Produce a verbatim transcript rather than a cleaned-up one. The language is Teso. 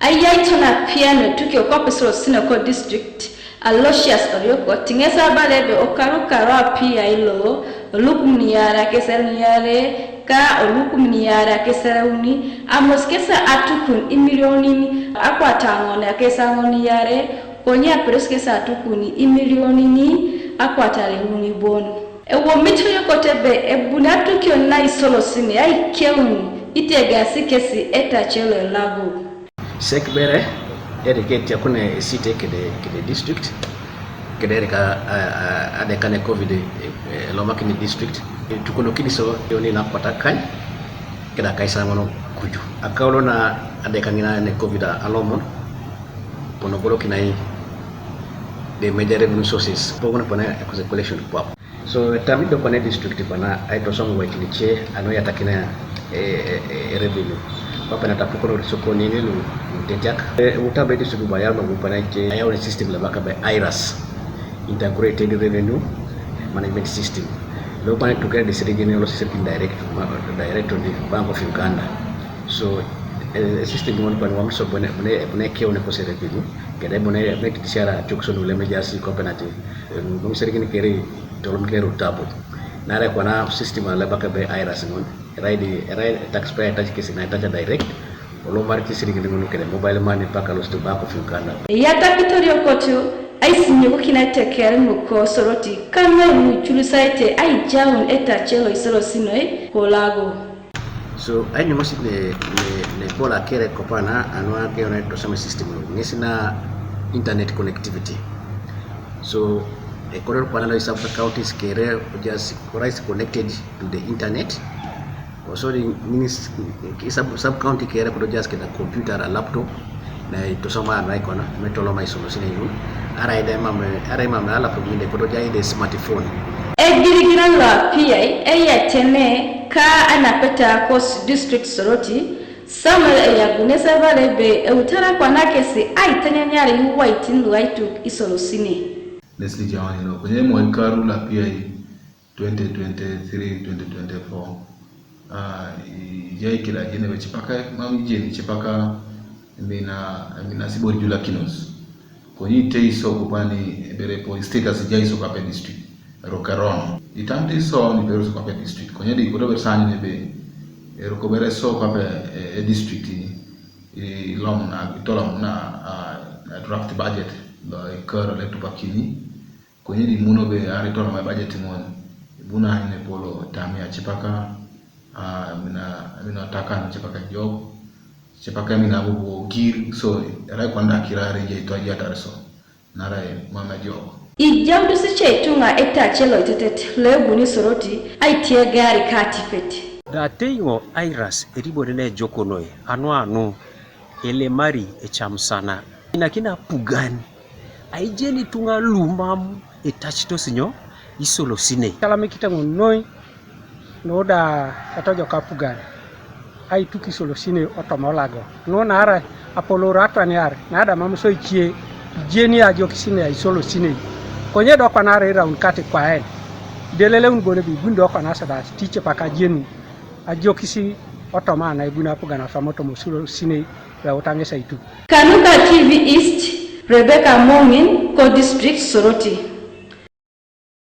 Ayaiton apiae nu etukio kwape isolosinei ko district, Aloysius Oriokot, ŋes abala ebe okaru karu apiai lo olukumin iarei akaisaarei iarei ka olukumin iarei akaisaarei uni, amos kes atukun imilionin akwata aŋon akaisaarei iarei, konye aperos kes atukun imilionin akwata areuni bon. Eomit Oriokot ebe ebuni atukio na isolosinei aikeun itegeasi kesi etace lo elago. Sek bere, erik etiakuna esite kede, kede district, kede erik a, a, a, adeka ne covid, e, e, elomakini district, etukunokini so eoni nakwata kany, keda kaisa ŋono kuju. Akaulo na adeka ŋina ne covid a, alomon, ponogolokinai the major revenue sources, pogono pone ekose collection kwap. So, etami do kwana district kwana aitosom iwaitin ice anu eyatakina, e, e, e, revenue. Kwape natapukono sokonini lu, lu tetiak. E, utabe district bayar magu kwana ice ayau ne system lo ebaka ebe IRAS, Integrated Revenue Management System. Lo kwana tukere de sirigini lo sirigini direct, ma, direct on the Bank of Uganda. So, e, e system ŋon kwana wam so bone, bone, bone keu ne kose revenue. Kede bone, bone tisiara chukso nu lemejasi kwape nati. Ŋun sirigin keri tolom keri tabu. Nare kwana system lo ebaka ebe IRAS ŋun. Erai di, erai taxpayer touch kesi na touch direct. Olo mari ti sirigin ŋun kede mobile money paka lost Bank of Uganda. Eyatakit Oriokot aisinyikokin aiteker nuko Soroti kanu lu iculisaete aijaun etace lo isolosinei ko elago. So, ainimosi ne, ne, ne bola kere kopana anua keona tosame system lo. Ŋesi na internet connectivity. So, ekodor kwana lo sub counties kere just rice connected to the internet. Also the minis, sub, sub county kere kodo just keda computer a laptop. Na itosoma anu aikona, metoloma isolosinei ŋun. Arai da emam, arai emam a laptop ŋin de kodo jai de smartphone. Egirigiran lo apiai, eyatene, ka anapeta kos district Soroti, Samuel Eyagu nes abala ebe eutara kwana kesi aitanyanyar iwaitin lu aituk isolosinei. Nesli jawani lo, konye mo ikaru lo apiai twenty twenty-three, twenty twenty-four. Ah, i-, ijai kila jene be cipaka, mam ijeni cipaka, mina, mina sibor julakinos. Konye itei so kopani ebere po status ijai so kape district. Rokeron. Itam te so ni bere so kape district. Konye di kodo ber sani ne be, eroko bere so kape, e, e district ni. Ilom na, itolom na, ah, draft budget. Lo ikar le tupakini. Konye di muno be are tolom ai budget ŋon. Ibuna ne polo tamia cipaka, ah, mina, mina takan cipaka jok. Cipaka mina bubu gir, so, erai kwanda kirare je to ajatar so. Naarai mam ejok. Ijaudus ice ituŋa etace loitetet loebuni Soroti aitiegari katipet. Da teiŋo airas eribore naejok noi anuanu elemari ecam sana. Inakina apugan aijeni ituŋa lumam etacitos nyo isolosinei. Talamikite ŋun noi. Nu da etojoka apugan aituk isolosinei otoma olago. Nu naarai apolor atwaniar nada mam so icie ijeni ajokis ne isolosinei. Konye do kwana arai iraun kati kwaen ideleleun bon ebe ibuni do kwana asada ticepak ajeni ajokis otoma ana ibuni apugan aswam otoma isolosinei. Weuta ŋes aituk. Kanuka T V East, Rebecca Moŋin, ko district Soroti.